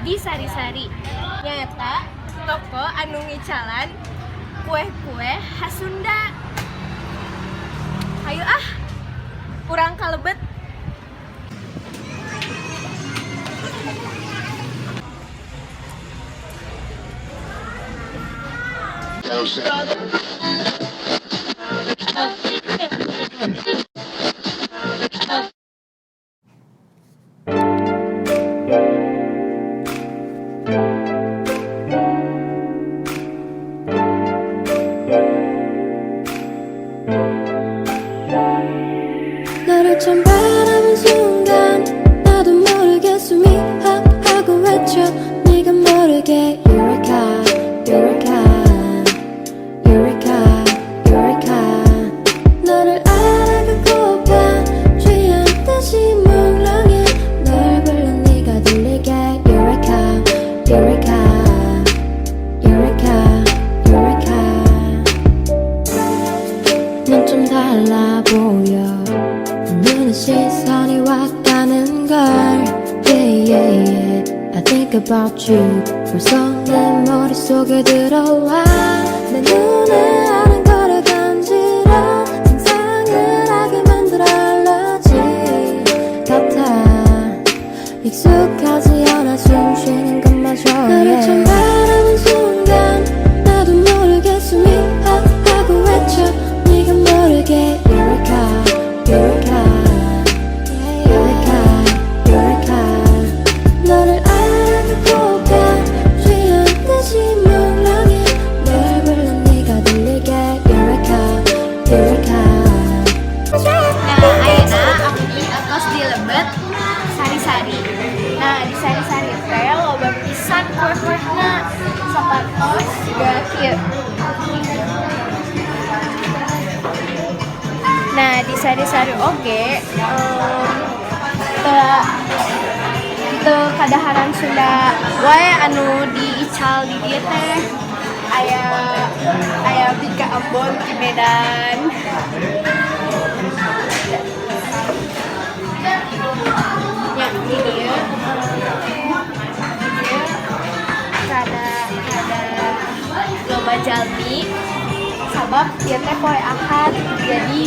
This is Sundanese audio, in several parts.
Di Sari-Sari. Nyaeta toko anu ngicalan kue-kue khas Sunda. Hayu ah, urang kalebet. 너를 처음 바라본 순간 나도 모르게 숨이 헉 하고 외쳐. 네가 모르게 Eureka, Eureka, Eureka, Eureka. 너를 알아가고파 취한 듯이 몽롱해. 널 불러 네가 들리게 Eureka, Eureka, Eureka, Eureka. 넌 좀 달라 보여. 눈에 시선이 와가는 걸. Yeah. I think about you. 벌써 내 머릿속에 들어와. 내 눈에 아른거려 간지러. 상상을 하게 만들어. 알러지 같아. 익숙하지 않아 숨 쉬는 것마저. 너를 처음 바라본 순간 나도 모르게 숨이 헉 하고 외쳐. 네가 모르게 Eureka, Eureka, Eureka, Eureka. 너를 알아가고파 취한 듯이 몽롱해. 널 불러 네가 들리게 Eureka, Eureka. Nah, ayeuna abdi atos di lebet Sari-Sari. Nah, di Sari-Sari teh loba pisan kue-kuehna, sapartos siga kieu. Nah, di Sari-Sari oge teu teu kadaharan Sunda wae anu diical di dieu teh. Aya aya bika Ambon di Medan. Ya, di dieu di dieu rada rada loba jalmi sabab ieu teh poe Ahad, jadi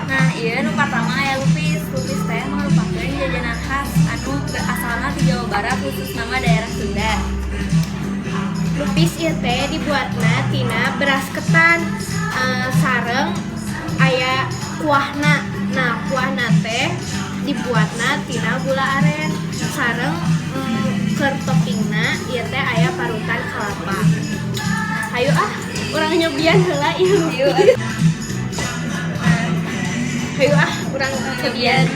Nah, ieu nu pertama aya lupis. Lupis teh merupakan jajanan khas anu asalna di Jawa Barat, khususna mah daerah Sunda. Lupis ieu teh dibuatna tina beras ketan sareng aya kuahna. Nah, kuahna teh dibuatna tina gula aren sareng keur toppingna ieu teh aya parutan kalapa. Hayu ah, urang nyobian heula ieu lupis. Hayu ah, urang nyobian.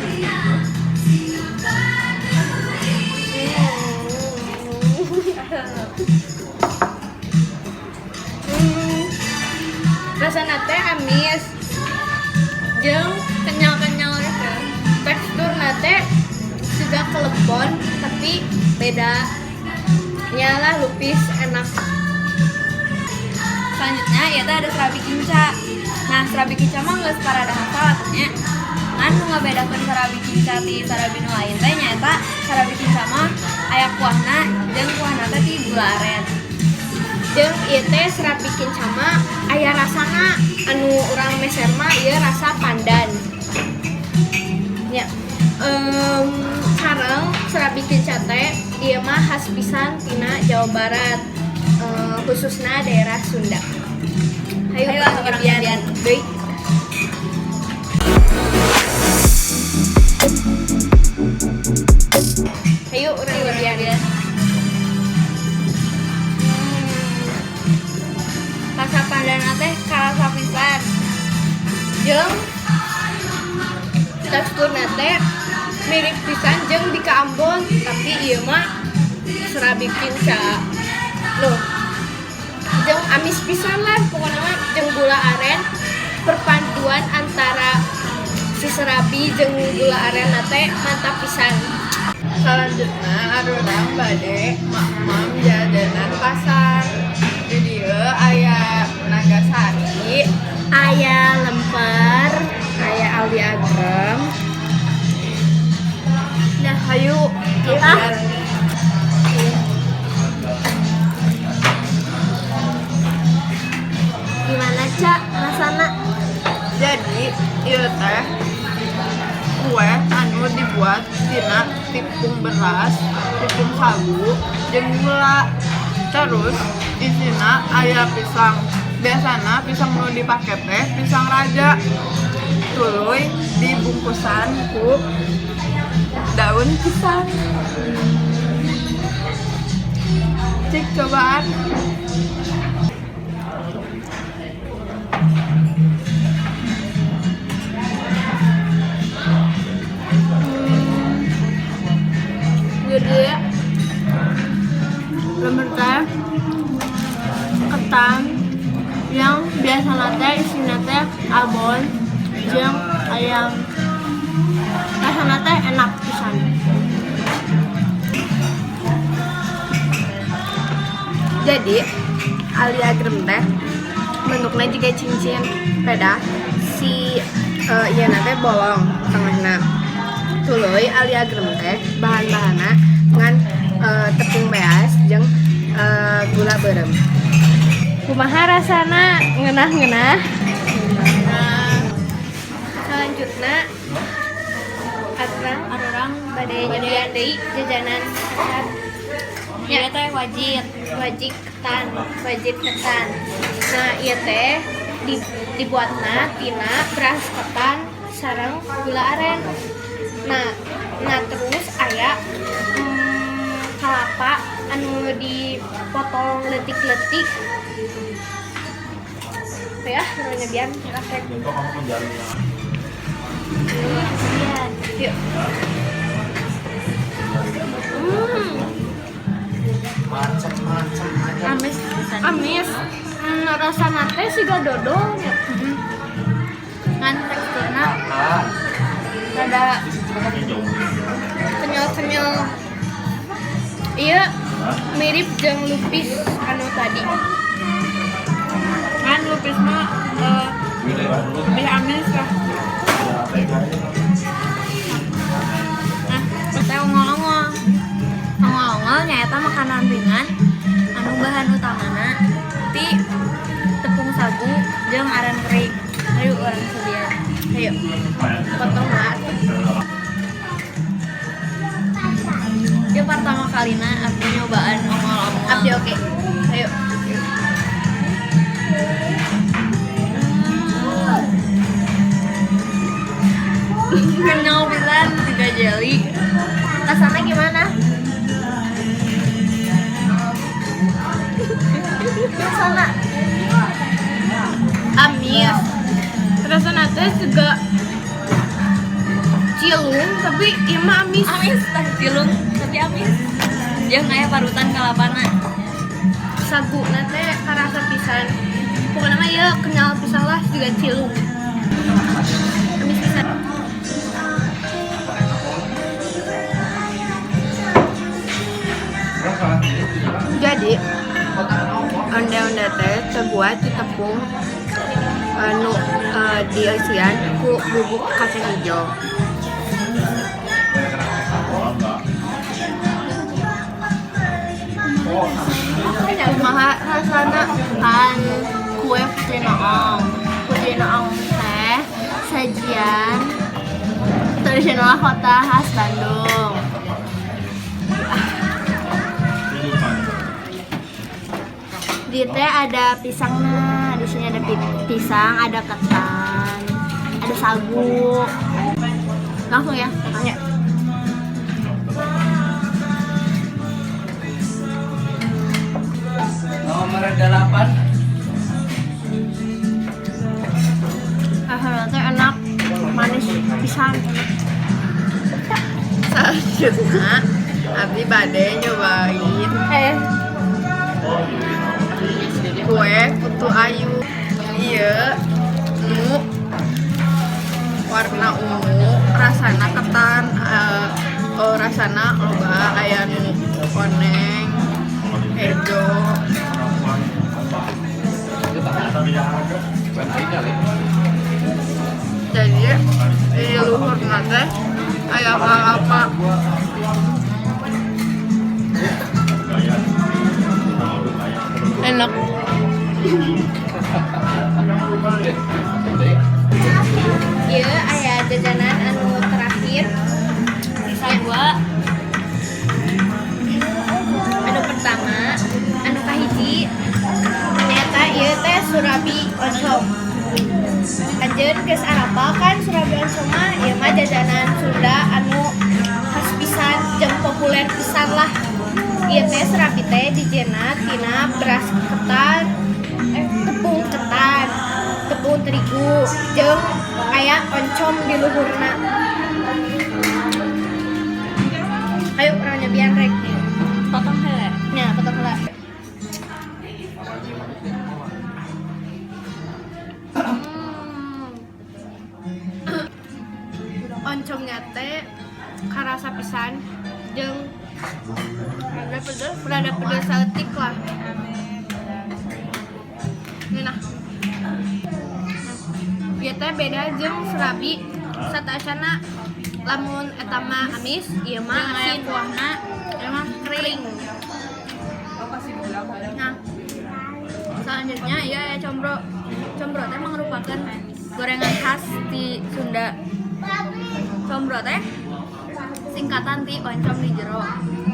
Rasana teh amis jeung Kenyal-kenyal gitu. Teksturna teh siga kelepon tapi beda nya lah, lupis enak. Selanjutnya ieu teh ada serabi kinca. Nah, serabi kinca mah geus parada hafal atuh nya. Ngan nu ngabedakeun serabi kinca ti serabi nu lain teh nyaeta serabi kinca mah aya kuahna jeung kuahna teh ti gula aren. Jeung ieu teh serabi kinca mah aya rasana, anu urang meser mah ieu rasa pandan nya. Sareng serabi kinca teh ieu mah khas pisan tina Jawa Barat, khususna daerah Sunda. Hayu, Hayu, urang urang nyobian. nyobian. Deui. Hayu urang nyobian. Rasa pandan teh karasa pisan. Jeung teksturna teh Mirip pisan jeung bika Ambon, tapi ieu mah serabi kinca. Loh, jeung amis pisan lah pokoknya mah, jeung gula aren. Perpaduan antara si serabi jeung gula aren teh mantap pisan. Selanjutnya arurang bade mamam jajanan pasar. Di dieu aya Nagasari, aya lemper, aya Ali Agrem. Nah, hayu ah. Gimana, Cak, rasana? Jadi ieu teh kue anu dibuat tina tepung beras, tepung sagu, jeung gula. Terus isina aya pisang. Biasana pisang nu dipake teh pisang raja. Tuluy dibungkusan ku daun pisang. Cik cobaan. Jadi lemper teh ketan yang biasa teh isina teh abon jeung ayam. Rasana teh enak pisan. Jadi Ali Agrem teh bentuknya juga cincin peda si ieu teh bolong tengahna. Tuluy Ali Agrem teh bahan-bahanna ngan tepung beas jeung gula beureum. Kumaha rasana? Ngeunah-ngeunah. Nah, selanjutnya arurang bade nyebian deui jajanan pasar. Ieu teh wajit, wajit ketan, Nah, ieu teh dibuatna tina beras ketan sareng gula aren. Nah terus aya kelapa anu dipotong letik-letik. Apa ya, nyebian efek. Yuk. Amis, amis. Rasana teh siga dodol nya. Ngan teksturna rada kenyal-kenyal. Iya, mirip jeung lupis anu tadi. Ngan lupis mah lebih amis lah. Nah, teh ongol-ongol. Ongol-ongol nyaeta makanan ringan anu bahan utamana ti tepung sagu jeung aren kering. Ayo urang cobian. Ayo. Potong lah. Dia pertama kalina abdi nyobaan ongol-ongol. Abdi oke. Ayo. Kenyal pisan tiga jeli. Rasanya gimana? Rasana amis. Rasana teh juga cilung tapi ieu mah amis. Amis tah cilung tapi amis. Jeung aya parutan kalapana. Saguna teh karasa pisan. Pokoknya mah ieu kenyal pisan lah juga cilung. Amis pisan. Jadi onde-onde teh terbuat di tepung anu diisian ku bubuk kacang hijau. Kumaha rasana kan kue putri noong. Putri noong teh sajian tradisional kota khas Bandung. Di teh ada pisangnya, di sini ada pisang, ada ketan, ada sagu. Langsung ya, tanya. Nomor 8. Rasanya teh enak, manis pisan. Enak. Selanjutnya abdi bade nyobain kue putu ayu. Iya, nu warna ungu, rasana ketan, oh, rasana loba, aya nu koneng, hejo. Jadi di luhurna teh aya apa? Enak. Ieu aya jajanan anu terakhir, Sisa dua. Anu pertama, anu kahiji nyaeta ieu teh surabi oncom. Anjeun geus arapal kan surabi oncom mah? Ieu mah jajanan Sunda anu khas pisan jeung populer pisan lah. Ieu teh serabi teh dijieunna tina beras ketan, tepung ketan, tepung terigu, jeung aya oncom di luhurna. Ayo urang nyobian rek. Potong heula. Nya, potong heula. Oncomnya teh karasa pisan jeung rada pedes, rada pedes saeutik lah. Ngeunah. Ieu teh beda jeung serabi sateuacanna, lamun eta mah amis, ieu mah Jeung aya asin. Kuahna Emang kering. Nah, selanjutnya ya ya combro. Combro teh merupakan gorengan khas di Sunda. Combro teh singkatan ti oncom di jero.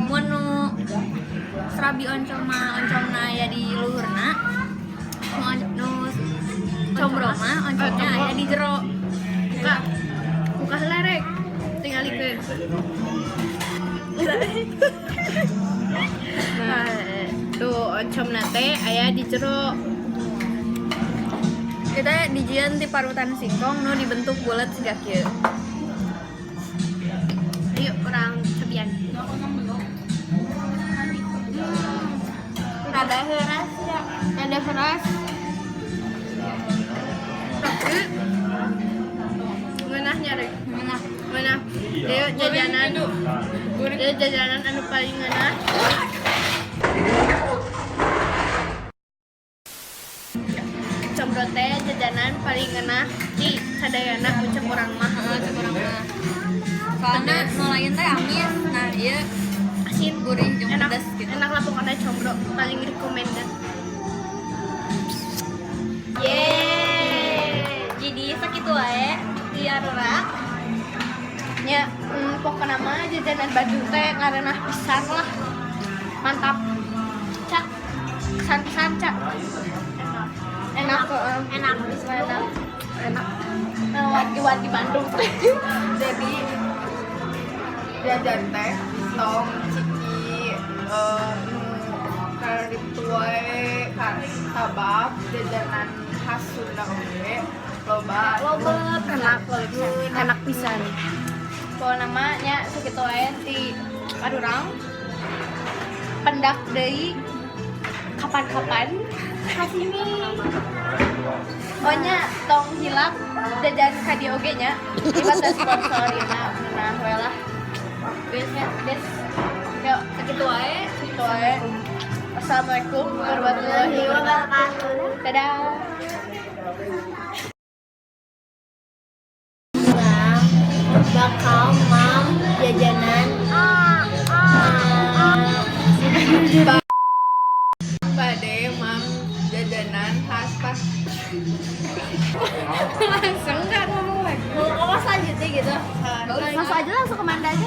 Mun nu serabi oncom mah oncomna aya di luhurna. Nu combro mah oncomnya aya di jero. Buka. Buka heula rek. Tingalikeun. Nah, tuh oncomna teh aya di jero. Kita dijieun ti parutan singkong nu dibentuk bulat siga kieu. Ayo urang cobian. Rada heuras ya. Rada keras. Tapi ngeunahnya rek. Ngeunah. Ngeunah. Ieu jajanan. Ieu jajanan anu paling ngeunah. Combro teh jajanan paling ngeunah di sadayana ucap urang mah. Heeh, cek urang mah. Soalna nu lain teh amis, nah ieu asin, gurih jeung enak, pedes gitu. Enak lah pokoknya combro paling recommended. Yeay. Jadi sakitu wae di Arora. Nya, pokokna mah jajanan Bandung teh ngareunah pisan lah. Mantap. Cak. Kesan-kesan, Cak. Enak. Enak, enak. Enak. Wargi-wargi Bandung teh. Jadi jajan teh tong ciki nu kararitu wae kan sabab jajanan khas Sunda oge loba. Loba, enak, enak pisan. Pokokna mah nya sakitu wae ti arurang. Pendak deui kapan-kapan ka sini. Oh nya, tong hilap jajan ka dieu oge nya. Ieu teh sponsor ieu nah we lah. Biasanya des. Yuk, Sakitu wae. Sakitu wae. Assalamualaikum warahmatullahi wabarakatuh. Dadah. Bakal mam jajanan Bade mam jajanan khas pas Langsung nggak ngomong lagi. Mau selanjutnya gitu. Langsung Langsung aja, langsung ke Manda aja.